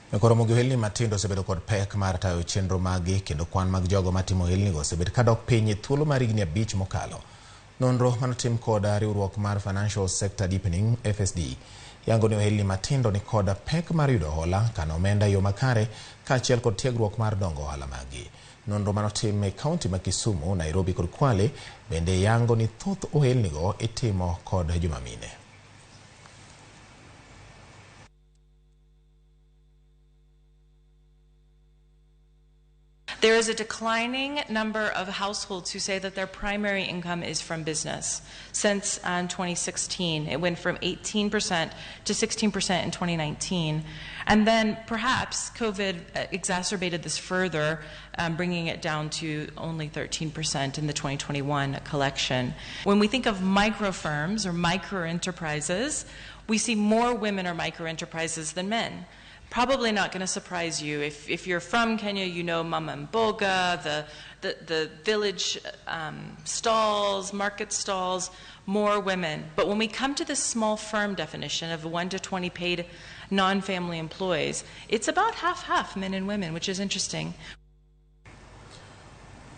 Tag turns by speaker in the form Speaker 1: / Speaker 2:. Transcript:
Speaker 1: Koro Ramogi, ohelni matindo osebedo kod pek mar tayo chenro maggi kendo kwan mag jogo matimo ohelnigo osebet kadok piny e thuolo mar higni 5 mokalo. Nonro manotim kod riwruok mar Financial Sector Deepening FSD yango ni ohelni matindo ni kod pek mar yudo hola, kano omenda e yo makare kaachiel kod tiegruok mar dongo ohala maggi. Nonro manotim e kaunti ma Kisumu, Nairobi kod Kwale bende yango ni thoth ohelnigo itimo kod joma mine.
Speaker 2: There is a declining number of households who say that their primary income is from business. Since 2016, it went from 18% to 16% in 2019. And then perhaps COVID exacerbated this further, bringing it down to only 13% in the 2021 collection. When we think of micro firms or micro enterprises, we see more women or micro enterprises than men. Probably not going to surprise you. If you're from Kenya, you know Mama Mboga, the village stalls, market stalls, more women. But when we come to the small firm definition of 1 to 20 paid non-family employees, it's about half-half men and women, which is interesting.